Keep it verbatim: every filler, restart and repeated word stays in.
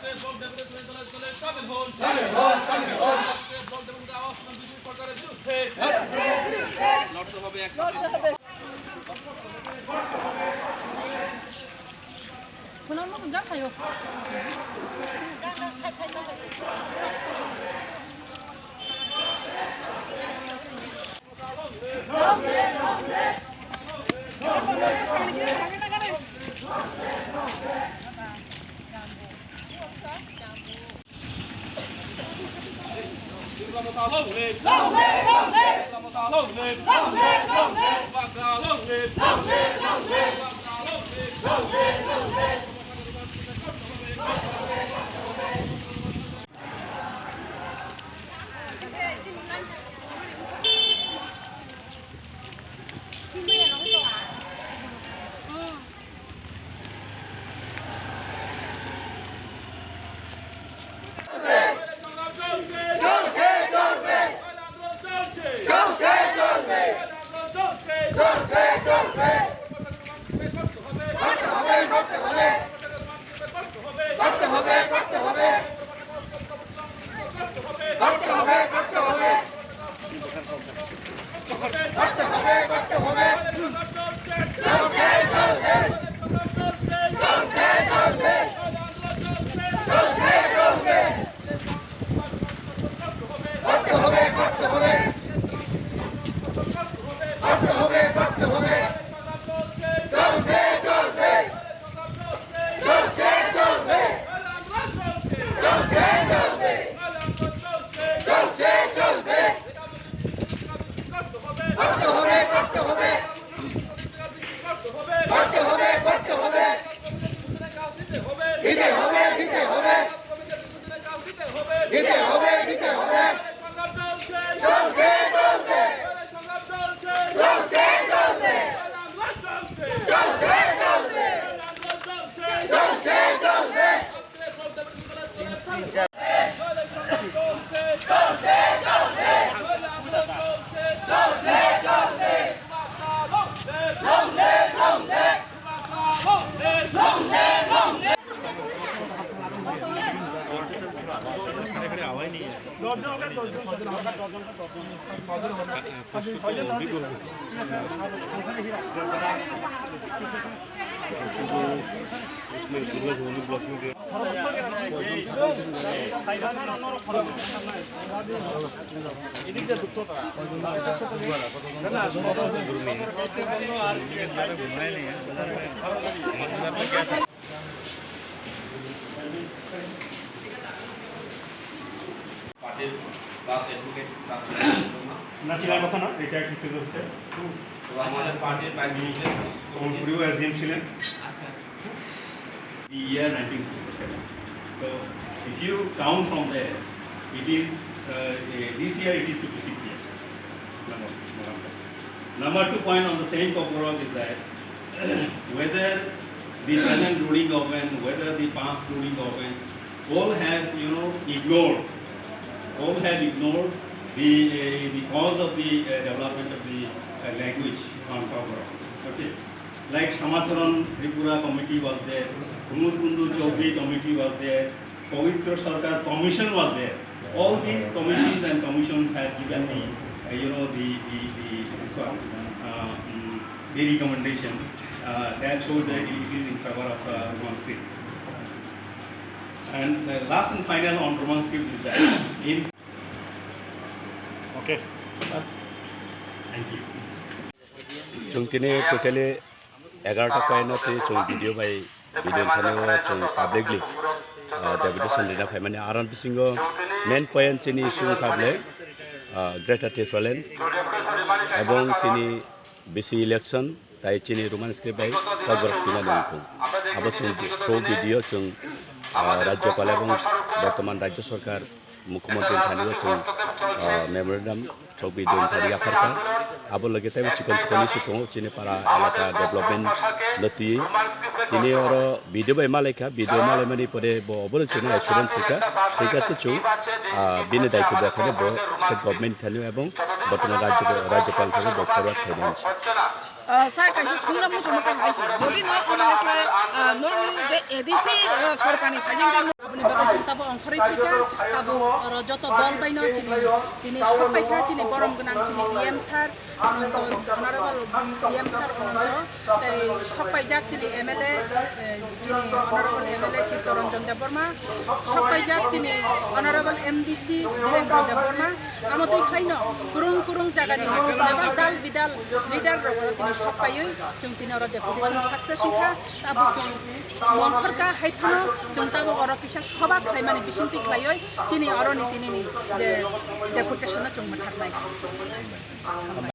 Block deputation দলে দলে সামিল হন। সামিল হন, সামিল হন। আজকে ব্লক ডেপুটেশন আওয়াজ তুলুন বিজেপি সরকারের বিরুদ্ধে। লড়তে হবে একসাথে। করতে হবে, করতে হবে। করতে হবে, করতে হবে। করতে হবে, করতে হবে। চলছে, চলবে। চলছে, চলবে। চলছে, চলবে। করতে হবে, করতে হবে। করতে হবে, করতে হবে। চলছে, চলবে। চলছে, চলবে। চলছে, চলবে। চলছে, চলবে। করতে হবে, করতে হবে। করতে হবে, করতে হবে। দিতে হবে, দিতে হবে। দিতে হবে, দিতে হবে। চলছে, চলবে। চলছে, চলবে। চলছে, চলবে। চলছে, চলবে। পার্টির ক্লাস অ্যাডভোকেট তার নাসির আহমদ খান, রিটায়ার্ড হিসেবে হচ্ছে। তো আমাদের পার্টির ভাইস প্রেসিডেন্ট কমলপুরেও এসডিএম ছিলেন। আচ্ছা। The year nineteen sixty-seven. So, if you count from there, it is, uh, eh, this year it is fifty-six years. Number, number. Number two point on the same Kokborok is that whether the present ruling government, whether the past ruling government, all have, you know, ignored, all have ignored the, uh, the cause of the, uh, development of the, uh, language on Kokborok. Okay. Like Shamacharan Tripura committee was there, Kumud Kundu Chaudhary committee was there, Pavitra Sarkar commission was there. All these committees and commissions had given the, uh, you know, the, the, the, this one, uh, mm, the recommendation, uh, that shows that it is in favor of, uh, Roman script. And the last and final on Roman script is that in Okay. Thank you. Chwng tini totally egarota point no twi chwng video bai, video thani o chwng publicly, ah, deputation rina phaimani. Aron bisingo main point chini issue wngkha ble, ah, Greater Tipraland ebong chini bisi election tai chini Roman script bai Kokborok swinani wngthung. Abo chwng through video chwng, ah, Rajyapal ebong bortoman Rajya Sarkar Mukhyamantri thani o chwng, ah, memorandum through video thani yapharkha. Abo loge teibo chikon chikon issue tongo, chini para elaka development no twi. Tini oro video bai malaikha, video malaimani pore bo obono chwngno assurance rikha. Thik ache chwng, ah, bini daitw bo khaino bo state government thani ebong bortoman rajyo, Rajyapal thani bo forward khainani. Ah, sir, kaisa sungra muchungma kha hai se. Jodi no omo khe, ah, normal je A D C, ah, sorkarni phaising khe no Bagwi chwng tabuk ongkhorwi phaikha, tabuk oro joto dol baino chini, tini sok paikha chini borom gwnang chini D M sir, Ananto, Honorable D M sir Ananto, tei sok paijak chini M L A, eh, chini Honorable M L A Chittaranjan Debbarma, sok paijak chini Honorable M D C Dhirendra Debbarma, amo twi khlaino kwrwng kwrwng jagani bebak dal bidal leader rok oro tini sok paiwi chwng tini oro deputation success wngkha, tabuk chwng mongkhorkha hai phano chwng tabuk oro kisa soba khlaimani bisingtwi khlaiwi chini oroni tinini je deputation no chwng mwthaknai.